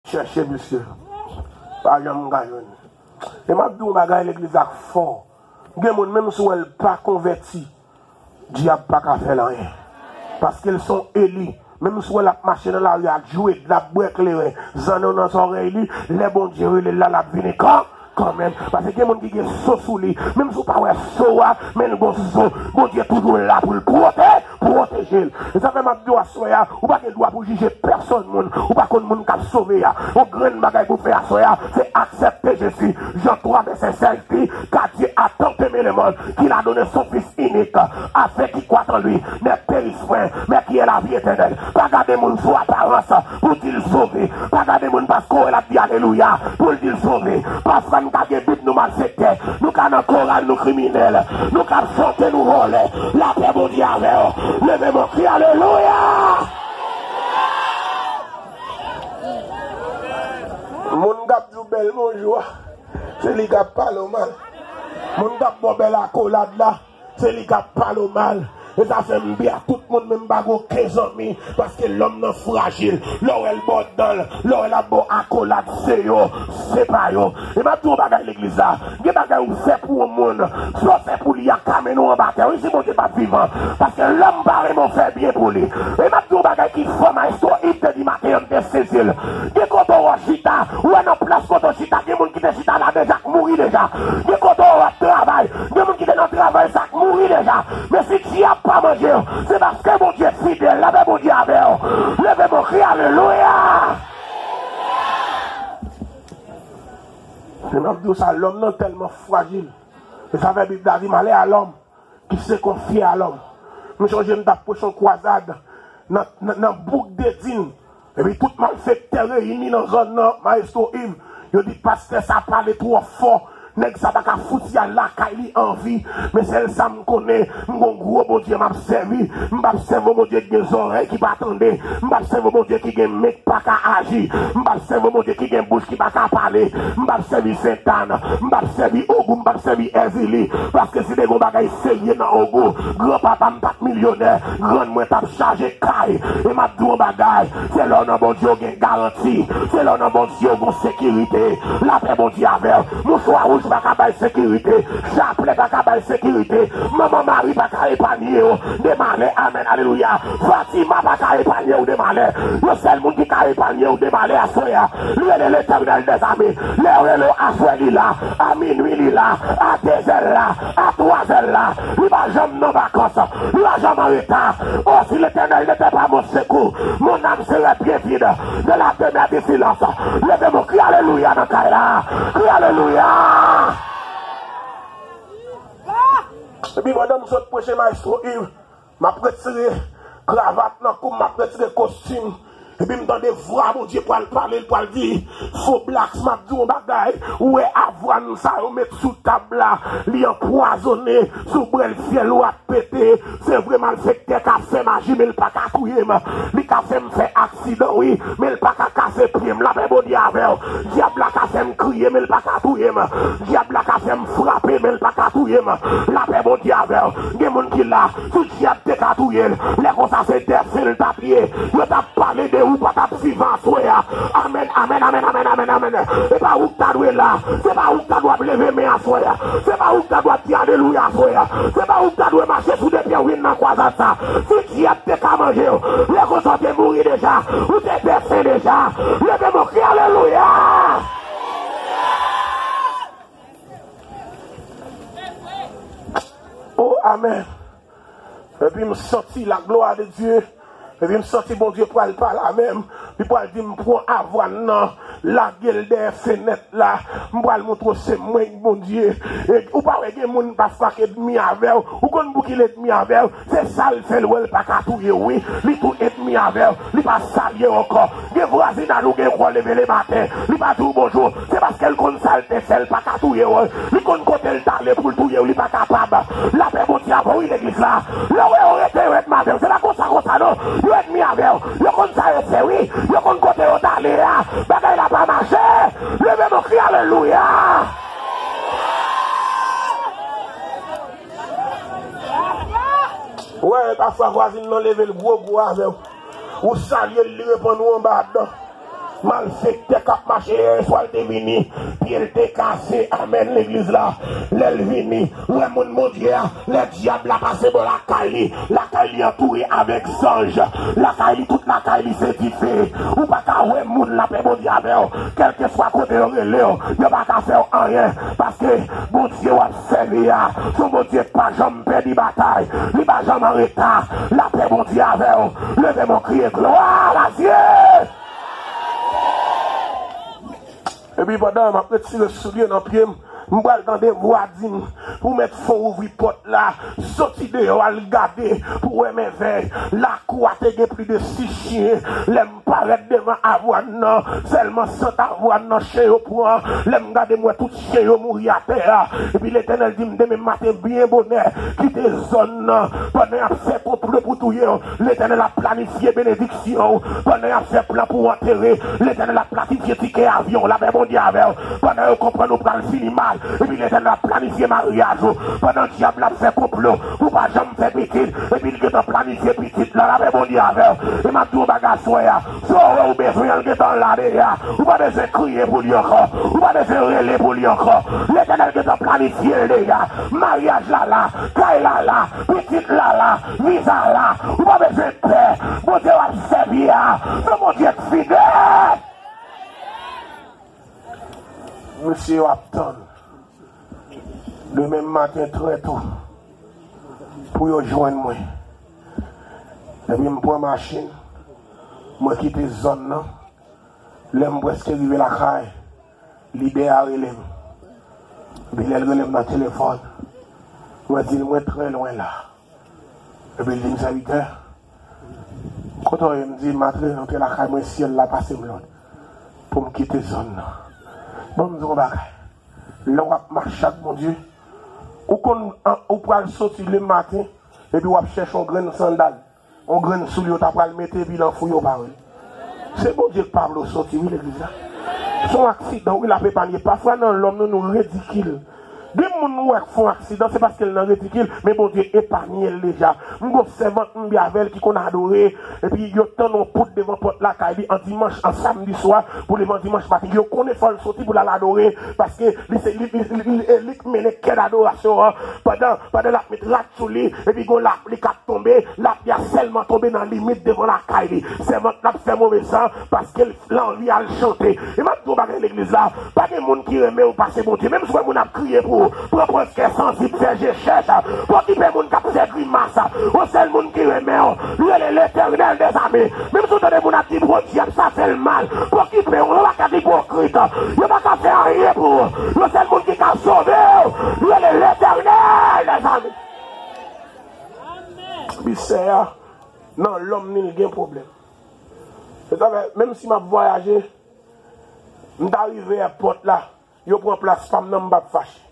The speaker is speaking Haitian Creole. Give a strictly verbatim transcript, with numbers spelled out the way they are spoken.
Chèche misye. Pa janm ka jwenn. E m ap di w yon bagay, legliz la fò. Gen moun, menm si w wè l pa konvèti, dyab pa ka fè l anyen. Paske l se yon eli. Menm si w wè l ap mache nan lari ak jwed, l ap bwè kleren, zanno nan zòrèy li, lè Bondye rele l la, l ap vini kan, kanmenm. Paske gen moun ki gen so sou li. Menm si w pa wè so a, men l gon so. Bondye toujou la pou l pwote, pwoteje l. E sa fè m ap di w aswè a, ou pa gen dwa pou jije pèsonn moun. Ou pa konn moun k ap sove a. Yon grenn bagay pou fè aswè a, se aksepte Jezi. Jan twa vèsè sèz di, car Dieu a tant aimé le monde qu'il a donné son Fils unique, afin quiconque croit en lui ne périsse point, mais qu'il ait la vie éternelle. Pa gade moun sou aparans pou di l sove. Pa gade moun paske w wè l ap di alelouya pou l di l sove. Pafwa n ka gen Bib nou malfektè. Nou ka nan koral nou kriminèl. Nou ka ap chante nou vòlè. Lapè Bondye avè w. Leve men w kri alelouya. Moun k ap di w bèl bonjou a, se li k ap pale w mal. Moun k ap ba w bèl akolad la, se li k ap pale w mal. E sa fè m di a tout moun, men m pa gen okenn zanmi, paske lòm nan frajil. Lè w wè l ba w dan l, lè w wè l ap ba w akolad, se yo, se pa yo. E m ap di w yon bagay legliz la, gen bagay ou fè pou yon moun, sa w fè pou li a ka mennen w anba tè. Wi, si Bondye pa t vivan, paske lòm pa renmen w fè byen pou li. E m ap di w yon bagay ki fò, Maestro Yves te di maten an, m te sezi l. Gen kote w chita, ou wè nan plas kote w chita, gen moun ki te chita la deja k mouri deja. Gen kote w ap travay, gen moun ki te nan travay sa k mouri deja. Men si dyab pa manje w, se paske Bondye fidèl, lapè Bondye avè w. Leve men w kri alelouya. Se m ap di w sa, lòm nan tèlman frajil. E sa fè Bib la di, malè a lòm ki se konfye a lòm. M chonje m t ap preche yon kwazad nan, nan, nan bouk Dedin. Epi tout malfektè reyini nan zòn nan, Maestro Yves. Yo di pastè sa pale twò fò. Nèg sa pa ka fout y al lakay li anvi. Men sèl sa m konnen, m gon gwo Bondye m ap sèvi. M p ap sèvi yon Bondye ki gen zòrèy ki pa tande. M p ap sèvi yon Bondye ki gen men k pa ka aji. M p ap sèvi yon Bondye ki gen bouch ki pa ka pale. M p ap sèvi Sentàn. M p ap sèvi Ogou. M p ap sèvi Èzili. Paske si te gen yon bagay serye nan Ogou, granpapa m t ap milyonè. Grann mwen t ap chaje kay. E m ap di w yon bagay. Se lè w nan Bondye w gen garanti. Se lè w nan Bondye w gon sekirite. Lapè Bondye avè w. Mouchwa wouj pa ka bay sekirite. Chaplè pa ka bay sekirite. Manman mari pa ka epanye w de malè. Amèn. Alelouya. Fatima pa ka epanye w de malè. Yon sèl moun ki ka epanye w de malè aswè a, li rele Letènèl dèzame. Lè w rele w aswè, li la. A minwi, li la. A dezè, l la. A twazè, l la. Li pa janm nan vakans. Li pa janm anreta. Oh, si l'Éternel n'était pas mon secours, mon âme serait bien vide de la demeure du silence. Leve men w kri alelouya nan kay la. Kri alelouya. Epi pandan m sot preche Maestro Yves, m ap retire kravat nan kou m, m ap retire kostim. Epi m tande vwa Bondye pral pale, l pral di, fo blacks, m ap di w yon bagay, ou wè avwàn sa yo met sou tab la, li anpwazonnen, si w bwè l fyèl ou ap pete. Se vre malfektè ka fè maji, men l pa ka touye m. Li ka fè m fè aksidan, wi, men l pa ka kase pye m. Lapè Bondye avè w. Dyab la ka fè m kriye, men l pa ka touye m. Dyab la ka fè m frape, men l pa ka touye m. Lapè Bondye avè w. Gen moun ki la, si dyab te ka touye l, lè konsa se dèfen l t ap ye. Yo t ap pale de ou pa t ap vivan aswè a. Amèn, amèn, amèn, amèn, amèn, amèn. E pa ou k ta dwe la. Se pa ou k ta dwe ap leve men aswè a. Se pa ou k ta dwe ap di alelouya aswè a. Se pa ou k ta dwe mache sou de pye w vin nan kwazad sa. Si dyab te ka manje w, lè konsa w te mouri deja. Ou te dèfen deja. Leve men w kri alelouya. Oh, amèn. Epi m santi la gloire de Dieu. Epi m santi Bondye pral pale avè m. Li pral di m pran avwàn nan, lage l dèyè fenèt la. M pral montre w se mwen k Bondye. E ou pa wè gen moun pafwa k ènmi avè w. Ou konn pouki l ènmi avè w? Se sa l fè l wè l pa ka touye w, wi. Li tou ènmi avè w. Li pa salye w ankò. Gen vwazinaj ou gen kwa leve le maten. Li pa di w bonjou. Se paske l konn sa l te fè, l pa ka touye w. Li konn kote l t ale pou l touye w, li pa kapab. Lapè Bondye avè w, wi, legliz la. Lè w wè yo rete yo ènmi avè w, se pa konsa, konsa, non. Yo ènmi avè w. Yo konn sa yo fè, wi. Yo konn kote yo t ale a. Bagay la pa mache. Leve men w kri alelouya. Ou wè, pafwa vwazin nan leve l gwo gwo avè w. Ou salye l, li reponn ou anba dan. Malfektè k ap mache yèyè swa l te vini, pye l te kase, amèn, legliz la. Lè l vini, ou wè moun Bondye a, lè dyab la pase bò lakay li, lakay li antoure avèk zanj, lakay li, tout lakay li se dife. Ou pa ka wè moun lapè Bondye avè w, kèlkeswa kote yo rele w, yo pa ka fè w anyen, paske Bondye w ap sèvi a, se yon Bondye k pa janm pèdi batay, li pa janm an reta. Lapè Bondye avè w. Leve men w, kriye, "Gloire à Dieu!" Epi pandan m ap retire soulye nan pye m, m pral tande vwa di m, "Ou mèt fè w ouvri pòt la, soti deyò, al gade pou w wè mèvèy." Lakou a te gen plis de sis chen. Lè m parèt devan avwàn nan, sèlman sant avwàn nan chen yo pran. Lè m gade, m wè tout chen yo mouri atè a. Epi Letènèl di m, "Demen maten, byen bonè, kite zòn nan." Pandan y ap fè konplo pou touye w, Letènèl ap planifye benediksyon w. Pandan y ap fè plan pou w antere, Letènèl ap planifye tikè avyon w. Lapè Bondye avè w. Pandan yo konprann ou pral fini mal, epi Letènèl ap planifye maryaj ou. Pandan dyab la ap fè konplo pou w pa janm fè pitit, epi l gentan planifye pitit la. Lapè Bondye avè w. E m ap di w yon bagay aswè a. Sovè ou bezwen an, l gentan la deja. Ou pa bezwen kriye pou li ankò. Ou pa bezwen rele pou li ankò. Letènèl gentan planifye l deja. Maryaj la la, kay la la, pitit la la, viza la. Ou pa bezwen pè. Bondye w ap sèvi a, se Bondye k fidèl. Mesye yo ap tann demen maten trè to pou yo jwenn mwen. Epi m pran machin, mwen kite zòn nan. Lè m prèske rive lakay, lidè a rele m. Epi lè l rele m nan telefòn, mwen di l, "Mwen trè lwen la." Epi l di m, "Sèvitè, kote w ye?" M di, "M antre, antre lakay mwen, syèl la pase m lòd pou m kite zòn nan." Bon, m di w yon bagay. Lè w ap mache ak Bondye, ou konn, an, ou pral soti lematen, epi w ap chèche yon grenn sandal, yon grenn soulye w ta pral mete, epi l anfouye w pa wè l. Se Bondye k pa vle w soti, wi, legliz la. Se yon aksidan, wi, l ap epanye. Pafwa, nan lòm nou, nou redikil. Gen moun nou wè k fè yon aksidan, se paske l nan redikil, men Bondye epanye l deja. M gon sèvant m byen avè l ki konn adore, epi yo tann yon poud devan pòt lakay li an dimanch, an samdi swa, pou leve an dimanch maten. Yo konnen fò l soti pou l al adore, paske li se, li, li, li, li, li k mennen kè dadorasyon an. Pandan, pandan l ap met rad sou li, epi gon lapli k ap tonbe, lapli a sèlman tonbe nan limit devan lakay li. Sèvant la ap fè move san, paske l, l anvi al chante. E m ap di w yon bagay legliz la, pa gen moun ki renmen w pase Bondye. Menm si w wè moun ap kriye pou ou, pran pòz kè sanzib, fè je chèch, pa okipe moun k ap fè grimas. Yon sèl moun ki renmen w, rele Letènèl dèzame. Menm si w tande moun ap di Bondye ap sa fè l mal, pa okipe w, yo pa ka ipokrit, yo pa ka fè anyen pou ou. Yon sèl moun ki ka sove w, rele Letènèl dèzame. Misè a, nan lòm ni l gen pwoblèm. Se sa fè, menm si m ap vwayaje, m ta rive èpòt la, yo pran plas pa m nan, m p ap fache.